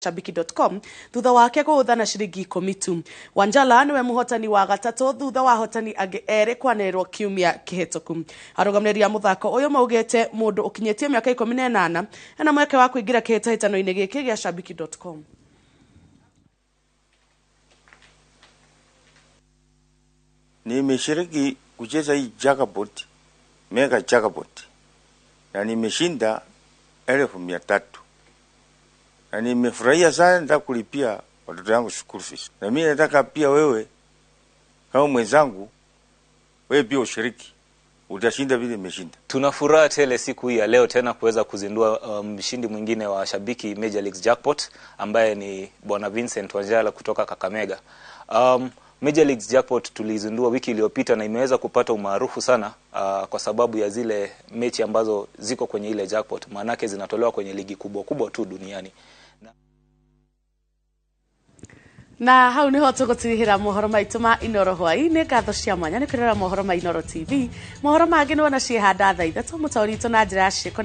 Shabiki.com thutha wake gũũtha na ciringi 10 tu. Wanjala niwe muhotani wa gatatũ thutha wa ahotani angĩ erĩ kwanĩrĩrwo kiumia kĩhĩtũku. Arũgamĩrĩri a mũthako ũyũ maugĩte mũndũ ũkinyĩtie mĩaka 18 ena mweke wa kũingĩra kĩhĩtahĩtano-inĩ gĩkĩ gĩa Shabiki.com. Nimeshiriki kucheza hii jackpot, mega jackpot, na nimeshinda 300,000 na nimefurahia sana. Nataka kulipia watoto yangu school fees, na mimi nataka pia wewe kama mwenzangu, wewe pia ushiriki, utashinda vile nimeshinda. Tuna furaha tele siku hii ya leo tena kuweza kuzindua mshindi mwingine wa Shabiki Major Leagues Jackpot ambaye ni Bwana Vincent Wanjala kutoka Kakamega. Major Leagues Jackpot tulizindua wiki iliyopita na imeweza kupata umaarufu sana kwa sababu ya zile mechi ambazo ziko kwenye ile jackpot, maanake zinatolewa kwenye ligi kubwa kubwa tu duniani. Na hau niho tũgũtirihĩra mohoro maitũ ma Inoro hwaĩ-inĩ. Ngatho cia mwanya nĩ kwĩrora mohoro ma Inoro TV. Mohoro mangĩ nĩ wona ciĩhanda thaa 3 mũtaũri witũ na njĩra ya ciĩko.